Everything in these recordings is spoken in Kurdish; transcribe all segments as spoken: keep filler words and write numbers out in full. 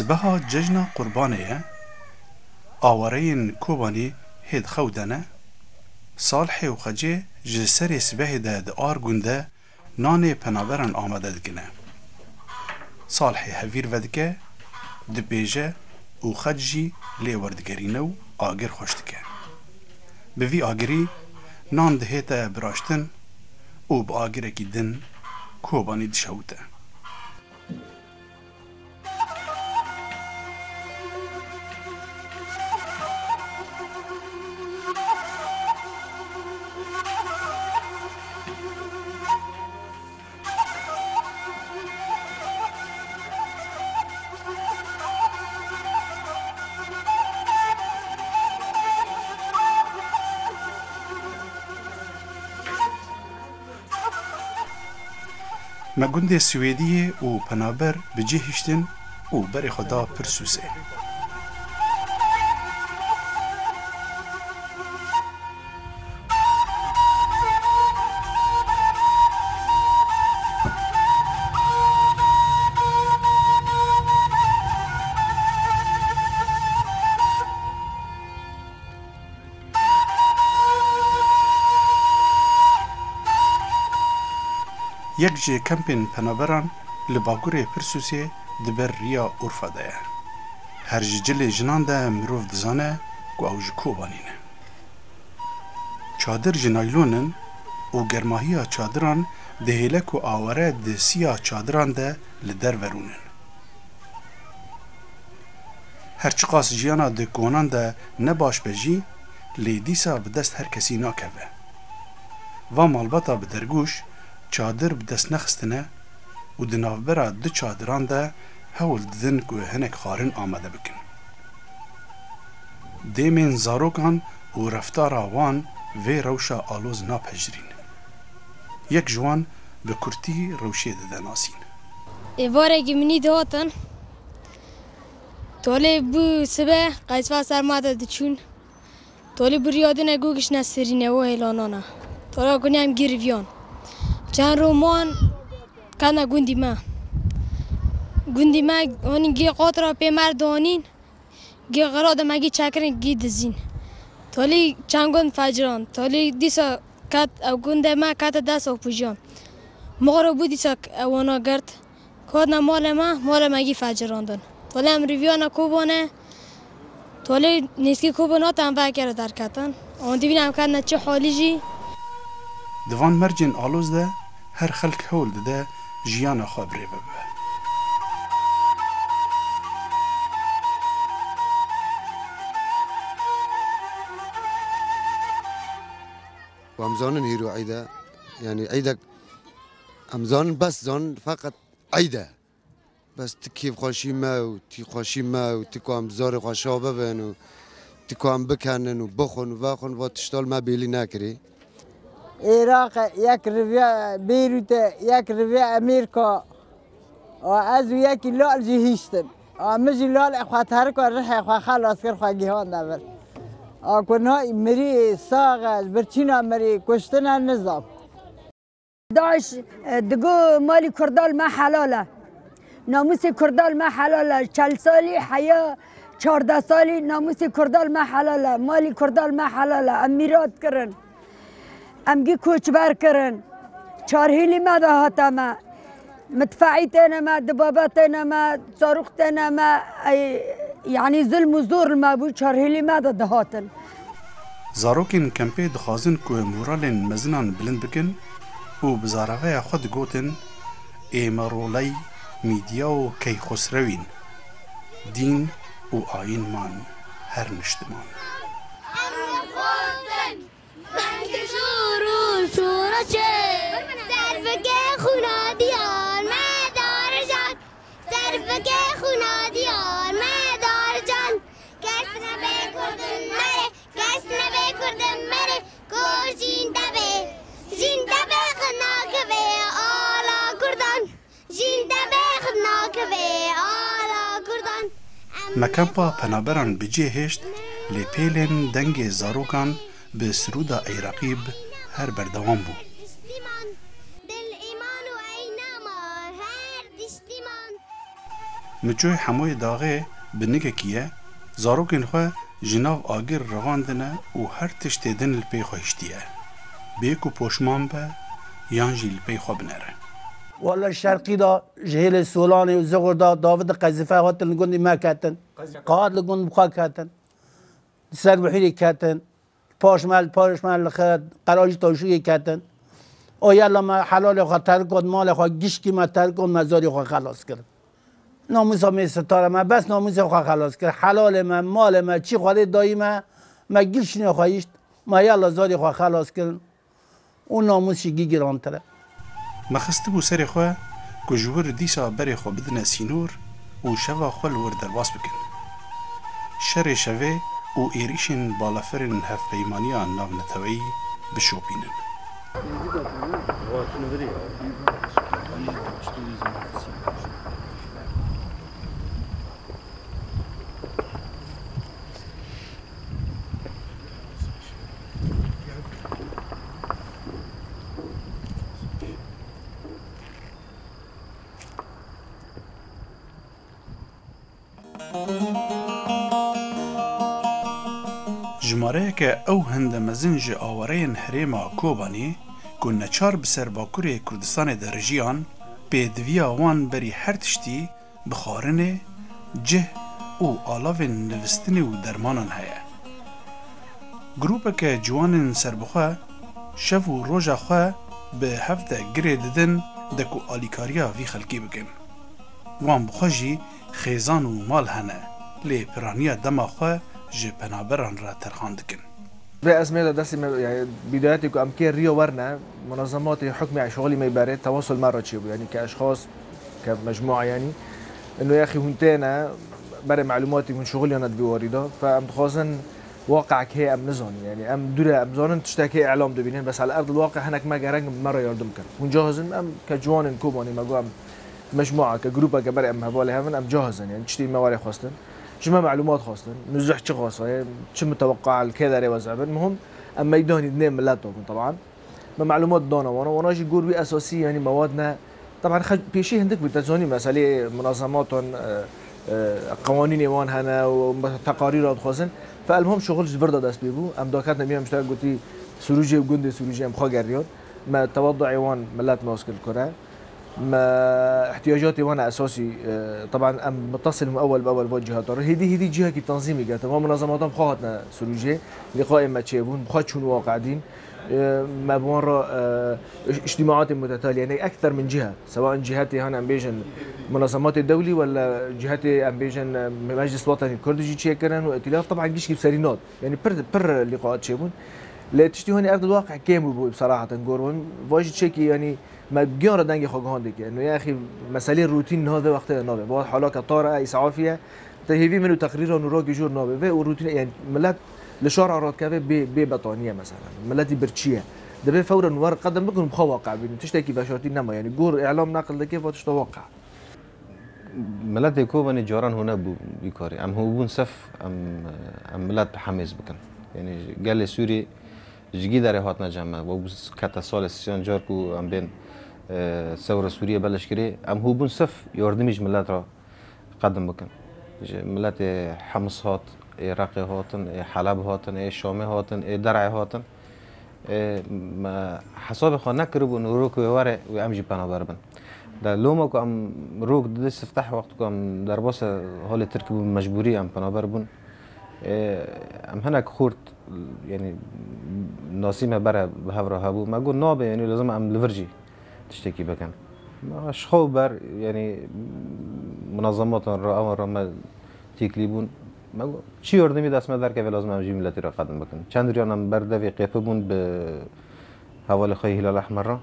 Sibeha cejna Qurbanê ye, awareyên Kobanî hê di xew de ne, Salhê û Xecê ji serê sibehê de di Argûn de nanê penaberan amade dikine. Salhê hevîr vedike, dipêje û Xec jî lê werdigerîne û agir xweş dike. Bi vî agirî nan dihête biraştin û bi agirekî din Kobanî dişewite. Me gundê Swêdiyê û penaber bi cih hiştin û berê xwe da Pirsûsê. Yek ji kempên penaberan li bakurê Pirsûsê di ber riya Urfa de ye. Her ji cilê jinan de mirov dizane ku ew ji Kobanî ne. Çadir ji naylon in û germahiya çadiran dihêle ku aware di siya çadiran de li derve rûnin. Her çiqas jiyana di konan de ne baş be jî, lê dîsa bi dest her kesî nakeve. Va malbata bi dergûş çadir bi dest nexistine û di navbera du çadiran de hewl didin ku hinek xwarin amade bikin. Dêmên zarokan û reftara wan vê rewşa aloz napejirîn. Yek ji wan bi kurtî rewşê dide nasîn. Êvarekî min î dihatin. Tolê bû sibe, qeysva ser ma de diçûn. Tolê bû riya din e, gû giştine serîne û hêlanana. Tola gune em giriviyan. Çend roman kana gundî me. Gundî me, honî gê qatra pê mer danîn. Gê xira de me gî çekirin, gî dizîn. Tolî çend gund feciran. Tolî dîsa ket, ew gundê me kete dest opojiyan. Mixro bû dîsa ewana girt. Kotine malê me, malê me gî fecirandin. Tolî em riviyana Kobane. Tolî nêzkî Kobo nate em vekere derketin. An dibîne em ketine çi halî jî. Di van mercên aloz de her xelk hewl dide jiyana xwe bi rê bibe. Em zanin hîro eyd e, yanî eydek em zanin, bes zanin feqet eyd e. Bes ti kêfxweşî me û tîxweşî me û ti ku em zarê xwe şa bibin û ti ku em bikenin û bixwin û vexwin, va tişta li me bêlî nekirî. Iraq e, yek riviya Beyrût e, yek riviya Amerîka. A ez û yekî lal jî hiştin. A min jî lalê xwe terika rihê xwe xelas kir, xwe gihande vir. A ku niha mirî sax e, ji birçîna mirî kuştine nizam. DAIŞ, e, digo malî Kurda li me helal e. Namûsê Kurda li me helal e. Çel salî heya çardeh salî namûsê Kurda li me helal e. Malî Kurda li me helal e. Em mîrat kirin. Em gî koçber kirin. Çarhêlî me de hate me. Midfeî têne me, dibabe têne me, zarok têne me, ey, yanî zilm û zor li me bû, çarhêlî me de dihatin. Zarokên kempê dixwazin ku moralên mezinan bilind bikin û bi zareveya xwe digotin, ê me roley, mîdya û keyxosrewîn, dîn û ayînman her niştiman. Em li xwe bin. Dengê şor û şoreşê. Ser bike xwîna diyar me darijan. Ser bike xwîna diyar me darijan. Kes nebe kurdin me rê, kes nebe kurdin me rê. Kurd jînde be, jînde be qet nakeve ala kurdan. Jînde bêx nakeve ala kurdan. Me kempa penaberan bi cihê hişt, lê pêlên dengê zarokan bi sirûda Ey Reqîb her berdewam bû. Dil îman û eyna ma her diştiman. Miçoyê Hemoyê Daxê bi nigekî ye, zarokên xwe ji nav agir revandine û her tiştê din li pey xwe hiştiye. Bê ku poşman be yan jî li pey xwe binere. Wele şerqî de ji hêlê Solanê û Zixur de Davîd Qezîfe hatin li gundî me ketin. Qad li gund bi xwe ketin. Li ser bihîrê ketin. Paş me, paş me li xe-, qerajî taşûyê ketin. O yela me helalê xwe terk got, malê xwe gişkî me terk got, me zarê xwe xelas kir. Namûsa me sitare, me bes namûsê xwe xelas kir. Helalê me, malê me, çî Xwedê dayî me, me gişkînê xwe yişt, me yela zarê xwe xelas kirin û namûs jî gî girantir e. Me xistibû serê xwe ku ji wir dîsa berê xwe bidine sînor û şeva xwe li wir derbas bikin. Şerê şevê û êrîşên balafirên hevpeymaniya navneteweyî bişopînin. Jimareyeke ew hinde mezin ji awareyên herêma Kobanê ku neçar bi ser Bakurê Kurdistanê de rijiyan, pêdiviya wan berî her tiştî bi xwarinê, cih û alavên nivistinê û dermanan heye. Grûpeke ciwanên serbixwe şev û roja xwe bi hev de girê didin de ku alîkariya vî xelkê bikin. Wan bi xwe jî xêzan û mal hene, lê piraniya dema xwe ji penaberan re terxan dikin. Vê ezmê de destê me, yani bidayetê ku em kê riyo werne, munazematê hukmê şixulî me berê tewasul me re çêbû. Yani ke eşxas, ke mecmua yani. Ino yaxî hûn têne, berê melûmatî hûn şixuliyane di vî warî de. Fe em dixwazin waqeek hê em nizanin. Yani em dûre em zanin tiştek hê îlam dibînin. Bes el erdil waqe hinek me gerek me re yardim kin. Hûn cahizin em ke ciwanên Kobanê me got em mecmua ke grûpeke berê em hevalê hevin em cahizin. Yani tiştê me were xwestin. Ji me melûmat xwestin. Nuzih çi xwasa ye, çi miteweqa li kê derê wezebin. Muhim, em meydanî dinê milet dabin, teban. Me melûmat dana wana. Wana jî gor wî esasî, yanî mewad ne. Teban, xwe pêşî hindik bû, te zanî, meselê munazematan, e, e, qewanînê wan hene û teqarîra dixwazin. Fe elmuhim şixul ji vir de dest pê bû. Em daketine bî, em ji te gotî Sirûcê û gundê Sirûcê em xwe geriyan. Me tewaduê wan milet nas kir li kure. Me ihtiyacatê wan esasî, e, teban em mutesil bûn ewel bi ewel van cihata re. Hêdî hêdî cihekî tanzîmî girtin. Van munazematan bi xwe hatine Sirûcê, lîqayê me çêbûn, bi xwe çûn waqe dîn. E, me bi wan re, e, îc-, îctîmaatê mutetalî, yani ekter min cihe. Sewa in cihetê hene em bêjin munazematê dewlî wele cihetê em bêjin, e, Meclis Wetenî Kurd jî çêkirin û îtîlaf teban gişkî bi serî nat. Yani pir, pir lîqaat çêbûn. Lê tiştî hûn erdil waqe kêm bû, bû bi seraheten gor bûn. Va jî çekî, yani me giyan re dengê xwe gihandê ke. No yaxî meselê rûtîn niha vê wextê de nabe. Va halake tar e, îsafiye. Te hêvî min û teqrîra nû rokî jor nabe. Vê û rûtîn, yani milet li şara radikeve bê, bê betaniye mesela. Miletî birçî ye. Dibê fewren wer qedem bikin û bi xwe waqe bînin. Tiştekî veşartî nema. Yani gor îlam neqil dike, va tişta waqe. Miletê Kobanê caran hûne bû vî karî. Em hûbûn sef, em, em milet bi hemêz bikin. Yanî gelê Sûrî ji gî derê hatine cem me. Wa bû kete salê sisiyan car ku em bên, e, sewra Sûriyê beleşkirî. Em hûbûn sef yardimî ji milet re qedim bikin. Ji miletê Hemis hat, ê Reqê hatin, ê Heleb hatin, ê Şamê hatin, ê Derê hatin. Ê, me hesabê xwe nekiribû, nûrok wê were û em jî penaber bin. De loma ku em rok didê sifteh, wext ku em derbasê holê Tirkî bûn, mecbûrî em penaber bûn. Ê, em hinek xurt, yanî nasî me bere bi hev re hebû. Me got nabe, yanî lazim em li vir jî tiştekî bikin. Me ji xwe ber, yanî munazematan re, ewan re me têkilî bûn. Me got, çi yardimî dest me derkeve, lazim em jî miletî re qedim bikin. Çend riyan em ber devê qêpibûn bi hevalê xwe yê Hilal Ehmer re.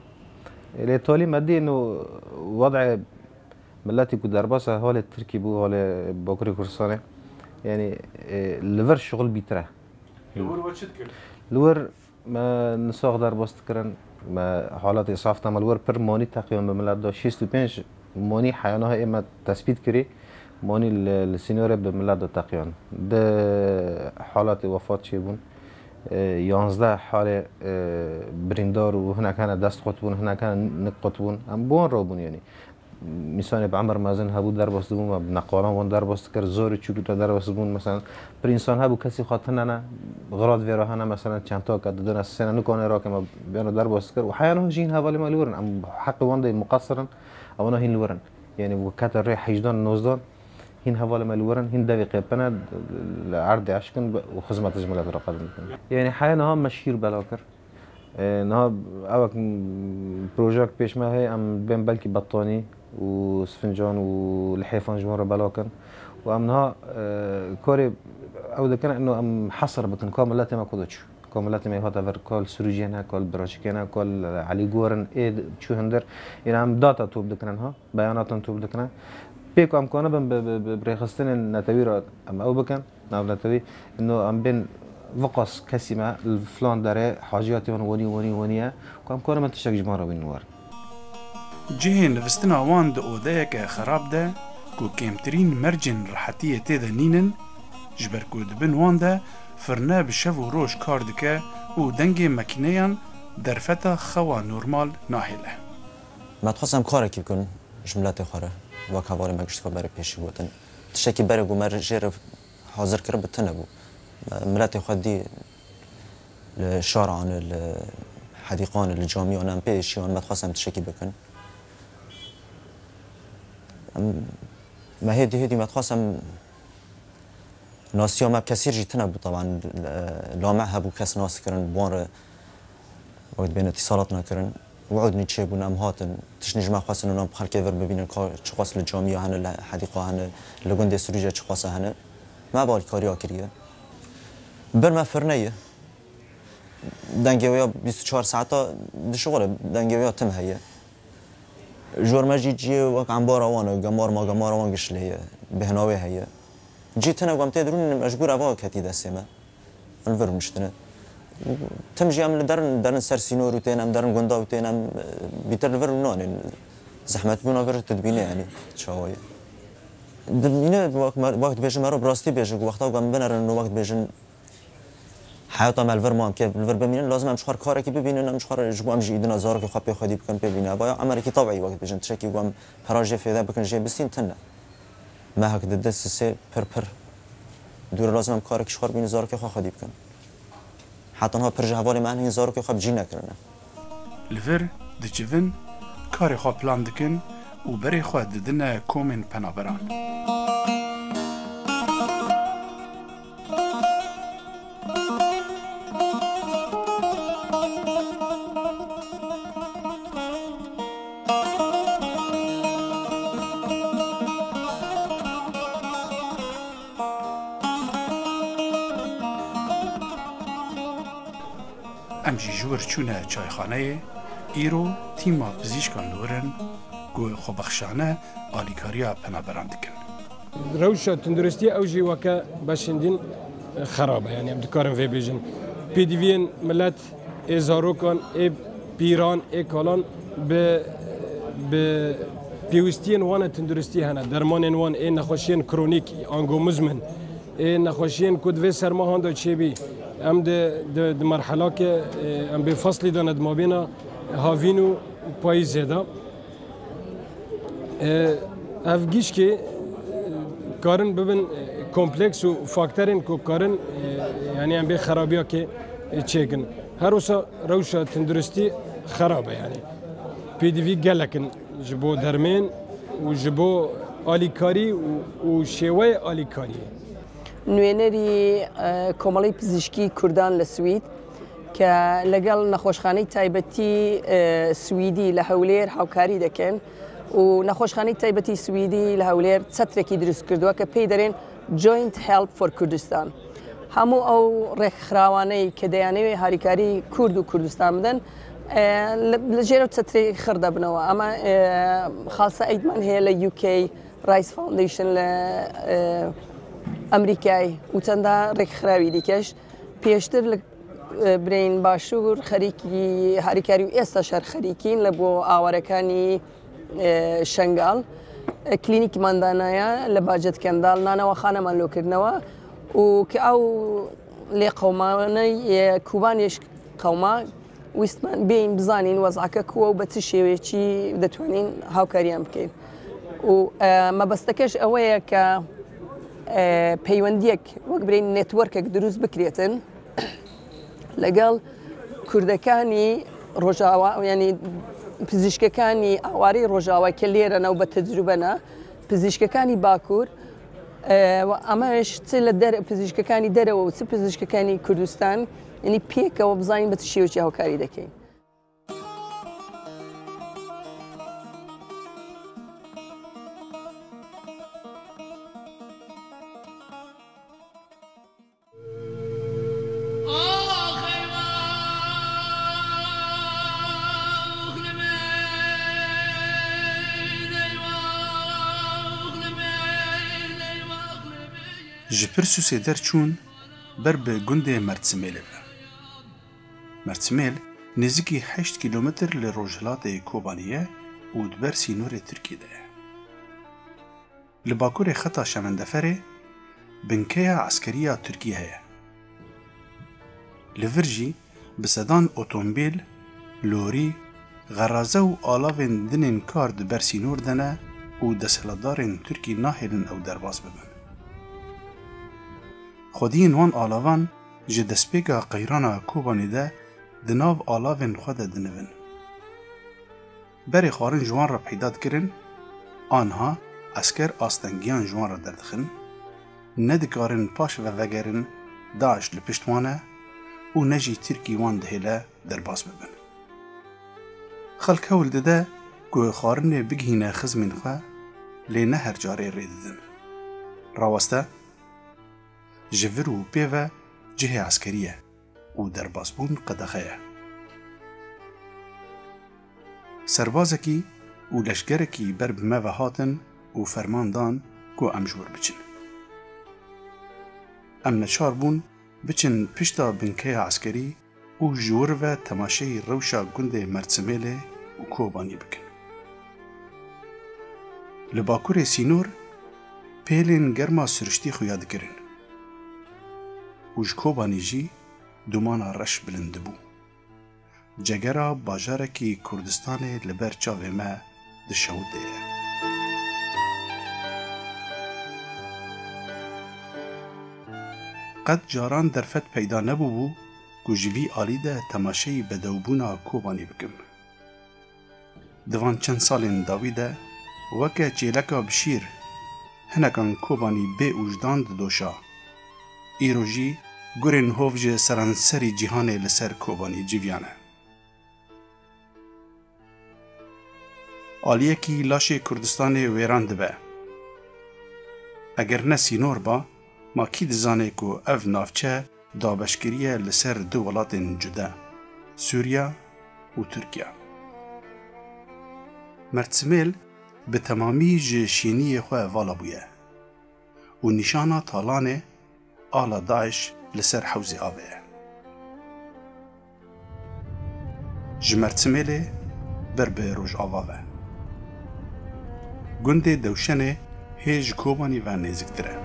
Lê talî me dîn û wed'ê miletî ku derbasa holê Tirkî bû, holê Bakurê Kurdistanê, yanî, e, li vir şixul bîtir e. Li wir we çi dikir? Li wir me nisax derbas dikirin, me halatê îsaf de me li wir pir monî teqiyan bi milet da. Şêst û pênc monî heya niha ê me tespît kirî, monî li, li sînorê bi milet da teqiyan. Du halatê wefat çêbûn, e, yanzdeh halê, e, birîndar û hinek hene dest qut bûn, hinek hene nik qut bûn. Em bi wan re bûn, yanî. Însanê bi emir mezin hebû, derbas dibûn, me bi neqalan wan derbas dikir, zorê çûk li derbas dibûn. Mesela, pir însan hebû, kesî xwe tune ne, xirad vêra hene, mesela, çentake didine sêne, nikane rake, me bêne derbas dikir. Û heya niha jî hîn hevalê me li wir in. Em heqê wan de muqesir in, ewana hîn li wir in. Yanî, û kete rê hejdan, nozdan, hîn hevalê me li wir in, hîn devê qêpine, li erdê eşkin û xizmetê ji milet re qedin dikin. Yanî, heya niha me şîr bela kir. E, niha ew wek, m, projeyek pêş me heye, em bên belkî bettanî û sfincan û lihêfan ji wan re bela kin. Û em niha, e, karê ew dikin, ino em hesir bikin, ka miletê me ku de çû. Ka miletê me hate vir, ka li Sirûciyê ne, ka li Biraçikê ne, ka li Elîgor in, ê çû hindir. Ina em data top dikin ha, beyanatan top dikin. Pê ku em kanibin bi, bi, bi, bi rêxistinên netewî re em ew bikin. Navnetewî, ino em bên viqas kesî me li filan derê haciyatê wan wenî, wenî, wenî ye, ku em karin me tiştek ji wan re bînin war. Cihê nivistina wan di odeyeke xerab de ku kêmtirîn mercên rihetiyê tê de nînin, ji ber ku di bin wan de firne bi şev û roj kar dike û dengê makîneyan derfeta xewa normal nahêle. Me dixwest em karekî bikin ji miletê xwe re, wek hevalê me giştî xwe berê pêşî gotin. Tiştekî berê ku me jê re hazir kir bi tune bû. Miletê xwe dî li şaran, li hedîqan, li camiyan em pê êşiyan, me dixwest em tiştekî bikin. Em, me hêdî hêdî me dixwest em nasiya me bi kesî jî tune bû, teban, lame hebû kes nas dikirin, bi wan re wek dibêne îtîsalat nekirin. Wi'ûdnî çêbûn, em hatin, tiştnî ji me xwestin û em xelkê vir bibînin ka çiqas li camiya hene, li hedîqa hene, li gundê Sirûcê çiqas hene. Me ev alîkariya kiriye. Bir me firne ye. Dengê wê ya bîst û çar saeta dişixule, dengê wê ya tim heye. Jor me jî cihê wek embara wan e, gemar ma gemara wan giş lê ye, bêhna wê heye. Cî tune ku em tê dirûnin, mecbûr eva ketî destê me. Em li vir rûniştine. Tim jî em li derin, derin ser sînor û tên, em derin gunda û tên, em, e, bîtir li vir rûnanên. Zehmetbûna vir tu dibîne, yanî, çawa ye. Dibîne, wek me, wek dibêjim, me re bi rastî bêje, ku wexta ku em binerin û wek dibêjin, heyata me li vir ma, em kê li vir bimînin, lazim em ji xwe re karekî bibînin, em ji xwe re, ji bo em jî îdina zarokê xwe pê xwedî bikin, pê bîne. Vaya emerekî tebî, wek dibêjin, tiştekî ku em pera jê fêde bikin, jê bistîn, tune. Mehek di du sisê pir pir dûr lazim em karekî ji xwe re bînin, zarokê xwe xwedî bikin. Heta niha pir ji hevalê me hene hîn zarokê xwe bi cî nekirine. Li vir dicivin, karê xwe plan dikin û berê xwe didine komên penaberan. Em jî ji wir çûne çayxaneyê, îro tîma pizîşkan li wir in ku xwebexşane alîkariya penaberan dikin. Rewşa tunduristiyê ew jî weke beşên din xerab e, yanî em dikarin vê bêjin. Pêdiviyên milet, ê zarokan, ê pîran, ê kalan bi, bi pêwîstiyên wan e tunduristî hene, dermanên wan, ê nexweşiyên kronîk, ango muzmin, ê nexweşiyên ku di vê sermahan de çêbî, em di, di, di merhelake, e, em bê feslî de ne, di mabêna havîn û payîzê de. E, ev gişkê, e, karin bibin, e, kompleks û faktorên ku karin, e, yanî em bê xerabiyakê, e, çêkin. Her wisa rewşa tunduristî xerab e, yanî. Pêdivî gelek in ji bo dermên û ji bo alîkarî û, û şêweyê alîkariyê. Nûnerî, e, Komeleyê Pizîşkî Kurdan li Swîd ke legel Nexweşxaneyê Taybetî, e, Swîdî li Hewlêr hawkarî dikin û Nexweşxaneyê Taybetî Swîdî li Hewlêr çetrekî dirust kirduwe ke pê derên Joint Help for Kurdistan. Hemû ew rêkxirawaneyê ke deyanê wê harîkarî Kurd û Kurdistan bidin, e, li, li jêr ew çetrê xir de bine we. Ama, e, Xalsa Eydman heye li U K, Rice Foundation li, e, Amerîkayê û çenda rêkxirawî dîkeş. Pêştir li, e, birên Başûr xerîkî harîkarî û êsta şer xerîkîn li bo awarekanî, e, Şengal. E, klînîkman danaya li Bacet Kendal, nana we xaneman lo kirinawa û ki ew lê qewmanê, e, Kubanê ji qewma wîstman bêyîn bizanîn wezake ku ew bi çi şêwê çi ditwanîn hawkariyan bikeyn. û e, mebesteke ji ew ye ke e, peywendiyek wek birê networkek dirûst bikirêtin لەگەڵ کوردەکانی ڕۆژاوا، یعنی پزیشکەکانی ئاوارەی ڕۆژاوا کە لێرەنە و بە تەجروبەنە، پزیشکەکانی باکوور، ئە، و ئەمەش چ لە دەر-، پزیشکەکانی دەرەوە و چ پزیشکەکانی کوردستان، یعنی پێکەوە بزانین بە چ شێوەیەکی هاوکاری دەکەین. Ji Pirsûsê derçûn ber bi gundê Mertsimêlê ve. Mertsimêl nêzîkî heşt kîlometr li rojhilatê Kobanî ye û di ber sînorê Tirkiyê de ye. Li bakurê xeta şemendeferê binkeya eskerî ya Tirkî heye. Li vir jî bi sedan otomobîl, lorî, xeraze û alavên dinên kar di ber sînor de ne û desthilatdarên Tirkî nahêlin ew derbas bibin. Xwediyên wan alavan ji destpêka qeyrana Kobanê de di nav alavên xwe de dinivin. Berê xwarin ji wan re peyda dikirin, anha esker astengiyan ji wan re derdixin, nedikarin paş ve vegerin, DAIŞ li pişt wan e û ne jî Tirkî wan dihêle derbas bibin. Xelk hewl dide ku xwarinê bigihîne xizmên xwe, lê ne her carê rê didin. Raweste, ji vir û pê ve cihê eskerî ye û derbasbûn qedexe ye. Serbazekî û leşgerekî ber bi me ve hatin û ferman dan ku em ji wir biçin. Em neçar bûn biçin pişta binkeya eskerî û ji wir ve temaşeyî rewşa gundê Mertsimêlê û Kobanî bikin. Li bakurê sînor pêlên germa siriştî xuya dikirin û ji Kobanî jî dumana reş bilind dibû. Cegera bajarekî Kurdistanê li ber çavê me dişewitê ye. Qet caran derfet peyda nebûbû ku ji vî alî de temaşeyî bedewbûna Kobanî bikim. Di van çend salên dawî de weke çêleka bi şîr hinekan Kobanî bê ûjdan didoşa. Îro jî gurên hov ji seranserî cîhanê li ser Kobanî civiyane. Aliyekî laşê Kurdistanê wêran dibe. Eger ne sînor ba, ma kî dizane ku ev navçe dabeşkirî ye li ser du welatên cuda, Sûriya û Tirkiya. Mertsimêl bi temamî ji şêniyê xwe vala bûye û nîşana talanê ala DAIŞ li ser hewzê avê ye. Ji Mertsimêlê ber bi Rojava ve. Gundê Dewşenê hê ji Kobanî ve nêziktir e.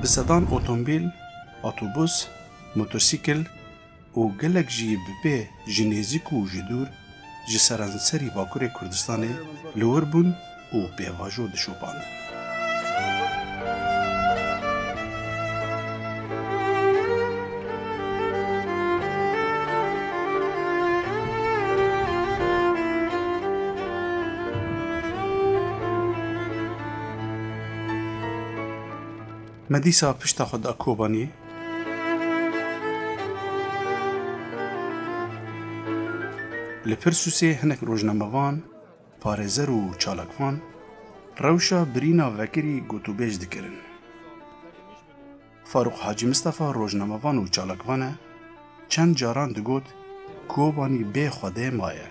Bi sedan otomobîl, otobus, motorsîkil û gelek jî bi pê ji nêzîk û ji dûr ji seranserî Bakurê Kurdistanê li wir bûn û pêvajo dişopandin. Me dîsa pişta xwe da Kobanî. Li Pirsûsê hinek rojnamevan, parêzer û çalakvan rewşa birîna vekirî gotûbêj dikirin. Farûq Hacî Mistefa rojnamevan û çalakvan e, çend caran digot, Kobanî bê Xwedê maye.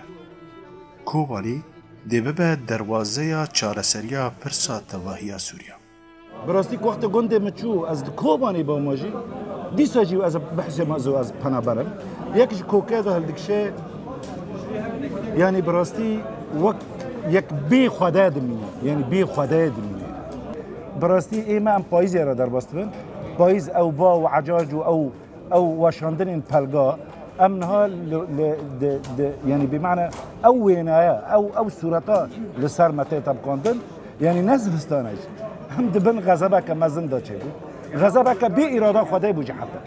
Kobanî dê bibe derwazeya çareseriya pirsa tevahiya Sûriya. Bi rastî ku wextê gundê min çû, ez di Kobanê bûma jî, dîsa jî ez bihsê me zû ez penaber im. Yek ji kokê de hildikişe, yanî bi rastî wek yek bê Xwedê dimîne, yanî bê Xwedê dimîne. Bi rastî ê me em payîzê re derbas dibin. Payîz ew ba û ecac û ew, ew weşandinên pelga, em niha li, li, di, di, yanî bi mane ew wênaya, ew, ew sûreta li ser me tê tebqandin, yanî ne zivistan e jî. Em di bin xezebeke mezin de çêbû. Xezebeke bê îrada Xwedê bû jî heta.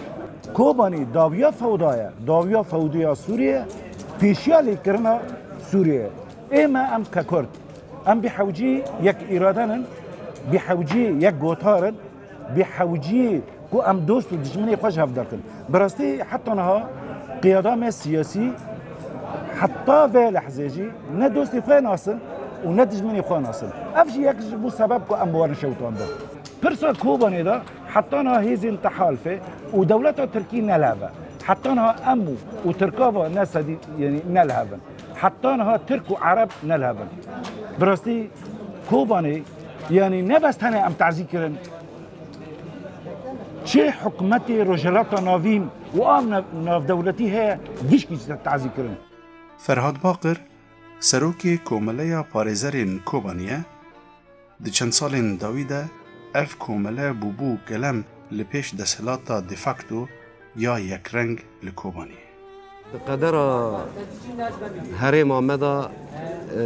Kobanî dawiya fewda ye, dawiya fewdiya Sûriyê, pêşiya lêkirina Sûriyê. Ê me em ke Kurd, em bi hewcî yek îraden in, bi hewcî yek gotar in, bi hewcî ku em dost û dijminê xwe ji hev derxin. Bi rastî heta niha qiyada me siyasî heta vê lehzê jî ne dostê xwe nasin û ne dijminê xwe nasin. Ev jî yek ji bo sebeb ku em werin şewitandin. Pirsa Kobanê de heta niha hêzên tehalifê û dewleta Tirkî ne li hev e. Heta niha em û, û Tirka ve ne sedî, yanî ne li hev in. Heta niha Tirk û Ereb ne li hev in. Bi rastî Kobanê, yanî ne bes tenê em tazî kirin, çi hikûmetê Rojhilata Navîn û a nav-, navdewletî heye, gişkî tazî kirin. Ferhad Baqir, serokê Komeleya Parêzerên Kobaniyê, di çend salên dawî de ev komele bûbû gelem li pêş desthilata de facto ya yekreng li Kobaniyê. Di qedera herêma me de, e,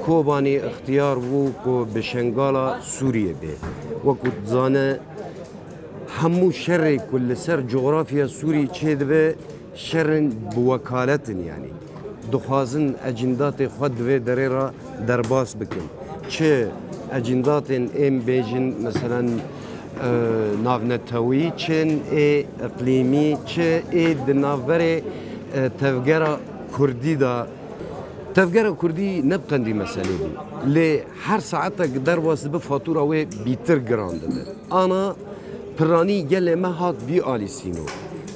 Kobanî ixtiyar bû ku bi Şengala Sûriyê bê. Wekû dizane, hemû şerê ku li ser cografya Sûrî çêdibe, şerên bi wekalet in, yanî dixwazin ecîndatê xwe di vê derê re derbas bikin. Çi ecîndatên ên bêjin, meselen, e, navnetewî, çi ên ê iqlîmî, çi ê di navberê, e, tevgera Kurdî de. Tevgera Kurdî ne bi qendî meselê bû. Lê her saetek derbas dibe, fatûra wê bîtir giran dibe. Ana piranî gelê me hat vî alî sînor.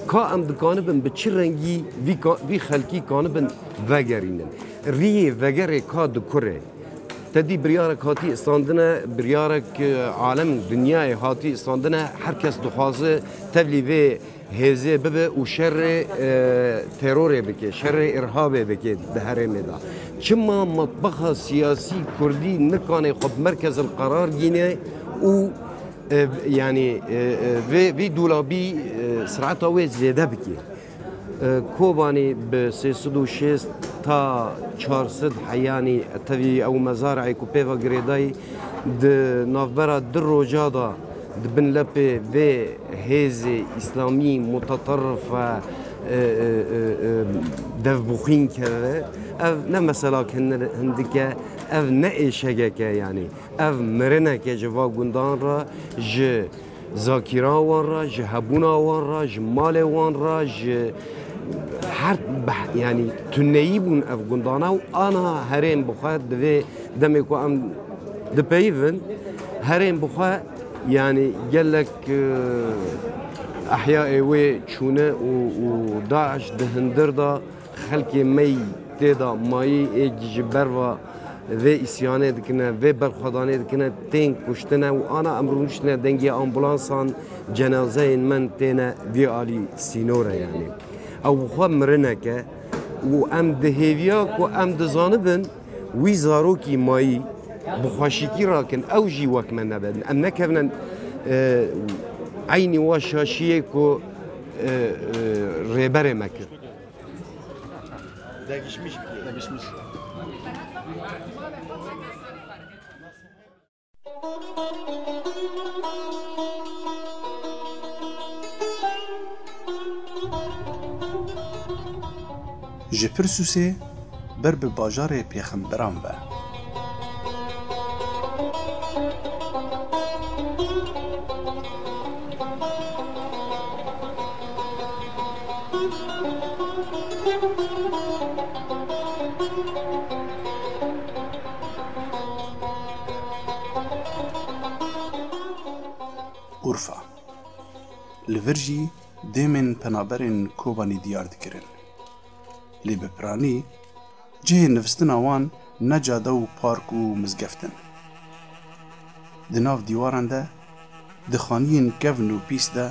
Ka em dikanibin bi çi rengî vî ka-, vî xelkî kanibin vegerînin? Riyê vegerê ka dikurê. Te dî biryarek hatî istandine, biryarek, e, alem, dinyayê hatî istandine, her kes dixwaze tevlî vê hêzê bibe û şerê, e, terorê bike, şerê irhabê bike di herêmê de. Çima matbexa siyasî kurdî nikane xwe bi merkezil qerar gîne û, e, yanî, e, e, vê, vê dolabî, e, sireta wê zêde bike? E, Kobanî bi sê sed û şêst ta çar sed heyanî tevî ew mezarê ku pê ve girêdayî di navbera du roja de di bin lepê vê hêzê îslamî mutaterrif ve, e, e, e, e, devbixwîn keve. Ev ne meselak hin-, hindik e, ev ne êşegek e, yanî ev mirineke ji va gundan re, ji zakîra wan re, ji hebûna wan re, ji malê wan re, ji her beh-, yanî tuneyî bûn ev gundana û ana herêm bi xwe di vê demê ku em dipeyivin, herêm bi xwe, yanî gelek, e, ehyayê wê çûne û, û DAIŞ di hundir de xelkê me yî tê de mayî, ê ji ber ve vê îsyanê dikine, vê berxwedanê dikine, tên kuştine û ana em rûniştine dengê ambulansan, cenazeyên me têne vî alî sînore, yanî. Ew bi xwe mirinek e û em di hêviya ku em dizanibin, wî zarokî mayî bi xweşikî rakin, ew jî wek me nebin. Em nekevine, e, eynî wa şaşiyê ku, e, e, rêberê me kir. Degişmiş bike. Degişmiş. Ji Pirsûsê ber bi bajarê pêxemberan ve. Urfa. Li vir jî dêmên penaberên Kobanî diyar dikirin. Lê bi piranî cihê nivîstina wan ne cade û park û mizgeft in. Di nav dîwaran de, di xaniyên kevn û pîs de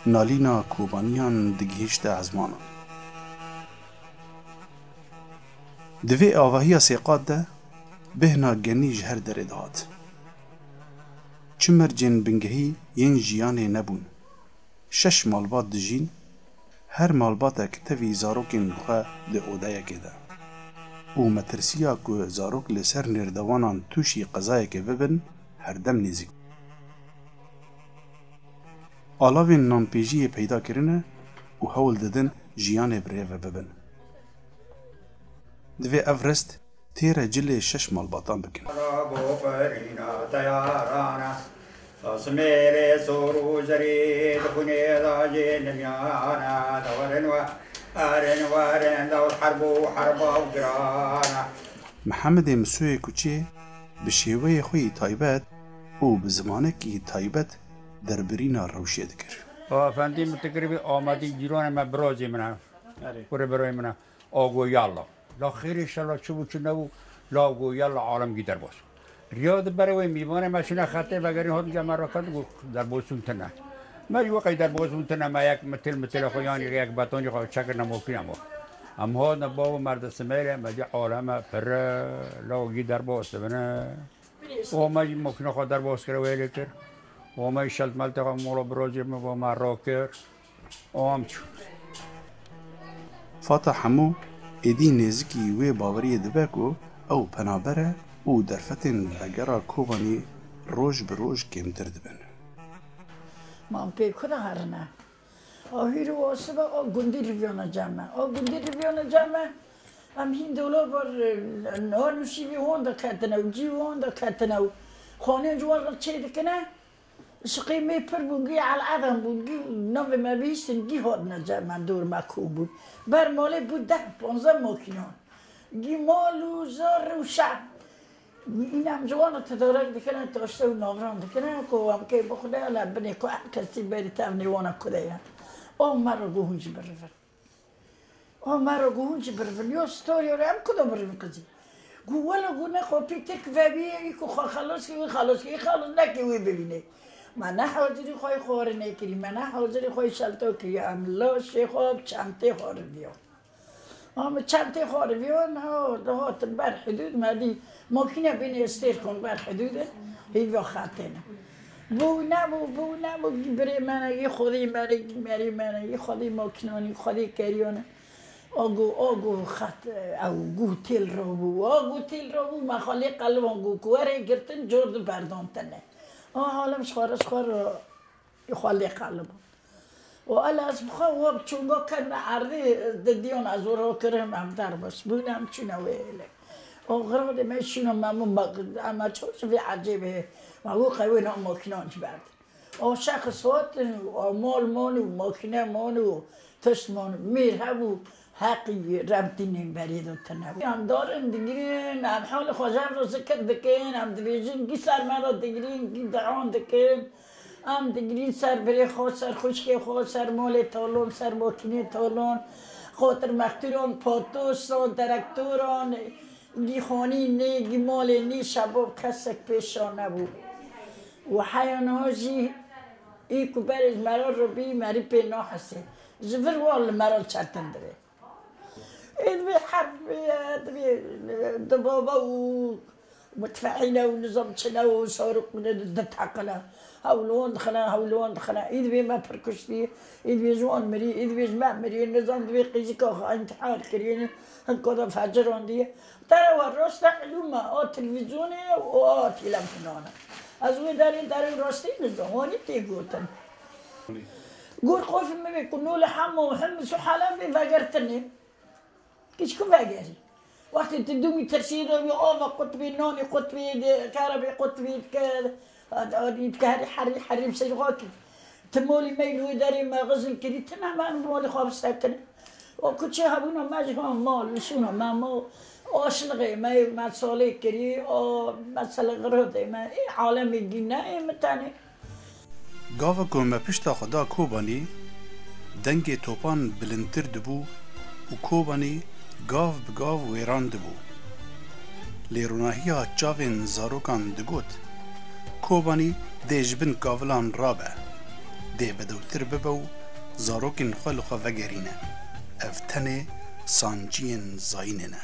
nalîna Kobaniyan digihîşte ezmanan. Di vê avahiya sêqat de bêhna genî ji her derê dihat. Çi mercên bingehî yên jiyanê nebûn. Şeş malbat dijîn, her malbatek tevî zarokên xwe di odeyekê de. Û metirsiya ku zarok li ser nêrdewanan tûşî qezayekê bibin, herdem nêzîk. Alavên nanpêjiyê peyda kirine û hewl didin jiyanê bi rê ve bibin. Divê ev rist têre cilê şeş malbatan bikin. Simêlê zor û zerî di xwînê de jî nimiyane, de werin we, erin werin, de herb û herba û girane. Mihemedê Misoyê Kuçê bi şêweyê xwe yî taybet û bi zimanekî taybet derbirîna rewşê dikir. Efendî min tikirî bî Amedî cîranê me, birozê min e. Erê. Kurê birayê min e. Ago yalla. La xêrê şela çi bû çi nebû, la ago yalla alemgî derbas. Riya di berê wê mîvanê me çûne xetê vegerîn, hat gel me raket, got derbasûn tune. Me jî wexey derbasûn tune, me yek mitil mitilê xwe yan yek betonî xwe çekirine mokîne me. Em hatine bavo merde simêrê, me dî aleme pire, la agî derbas dibine. Û me jî mokîna xwe derbas kir, wê lê kir. Û me jî şeltmeltê xwe mola birocê min bo me rakir. Û em çûn. Fata hemû êdî nêzikî wê baweriyê dibe ku ew penaber e û derfetên vegera Kobanî roj bi roj kêmtir dibin. Mamkê ku de herine. A hîr û osiba a gundî riviyana cem me. A gundî riviyana cem me. Em hîn dola bar, e, niha nûşîvî hon de ketine û cî hon de ketine û xanên ji wan re çê dikine. Şiqê me pir bûn, gî el'edem bûn, gî navê me bihîstin, gî hatine cem me, dor me kom bûn. Ber malê bû deh panzdeh makînan. Gî mal û zar û şev. Îna em ji wan re tedarek dikine, taşte û navran dikine, ku em kê bixwine, li binê ku her kesî berî tevnê wana ku de ye. O me re got hûn jî birivin. O me re got hûn jî birivin. Yo storiyo re em ku de birivin qizî. Got wele got ne xwe pî tirk vebî, î ku xwe xelos kir, wî xelos kir, î xelos neke wî bibîne. Me ne hazirî xwe yê xwarinê kirî, me ne hazirî xwe yê şelto kirî, em laşê xwe bi çentê xwe riviyo. Ma min çentê xwe riviyo, niha dihatin ber hidûd, me dî makîne bînê stêrkon ber hidûd e, hîva xetêne. Bû nebû, bû nebû, birê me ne, yê xwedî me ne, yê merê me ne, yê xwedî makînanî, xwedî keriyane. Ago, ago xet, ew gu têl rabû, ago têl rabû, me xwe lê qelibon gu ku were girtin, cor di berdantine. A halem ji xwe re, ji xwe re, xwe lê qelibon. Û ela ez bi xwe we bi çûnga ket me erdê, didiyan ez û ro kirim, em derbas bûn, em çûne wê êlê. O xiradê me şûna me mû me, em me çaw ji vê ecêbê, me wî qewê na makînan ji berdin. O şexs hatin û o mal man û makîne man û tişt man û mêr hebû, heqî revtînên berê de tune bû. Em darin digirin, em hewlê xwe ji hev re zikir dikin, em dibêjin, gî ser me re digirin, gî dian dikin. Em digirîn ser birê xwe, ser xwişkê xwe, ser malê talon, ser makînê talon, xotir mextûron, patosan, direktoran, gî xanî nê, gî malê nî, şebab kesek pêşa nebû. Û heya niha jî î ku berê ji me re ribî, merî pê nahesê. Ji vir wan li me re çetin dirê. Ê divê herb bê, divê di baba û mutfehîne û nizam çine û sarok bine di, di teqile. Hewl wan dixine, hewl wan dixine. Ê divê me pir kuştî, ê divê ji wan mirî, ê divê ji me mirî, nizam divê qîzika xwe intihar kirî, hinka de fecirandiye. Derewa rasta ilûma, a televîzyonê û a têlemkinan e. Ez wê derê, derê rastî nizam, wanî tê gotin. Gor qofî min bê ku nû li Hemo û Hims û Helebê vegertinê. Kişku vegerî. Wextê tu dûmî tirsî de wî ava qutbî, nanî qutbî, de karebê qutbî dike, adî dike herî herî herî bi seyxakî. Ti molî me li wê derê me xizin kirî, ti ne me molî xwe bisekine. O kuçê hebûna me ji van mal, li şûna me mo, aşlixê me, me salê kirî, o mesele xirodê me, ê alemê dî ne, ê min tenê. Gava ku me pişta xwe da Kobanî, dengê topan bilindtir dibû û Kobanî gav bi gav wêran dibû. Lê ronahiya çavên zarokan digot, Kobanî dê ji bin kavilan rabe, dê bedewtir bibe û zarokên xwe li xwe vegerîne. Ev tenê sanciyên zayînê ne.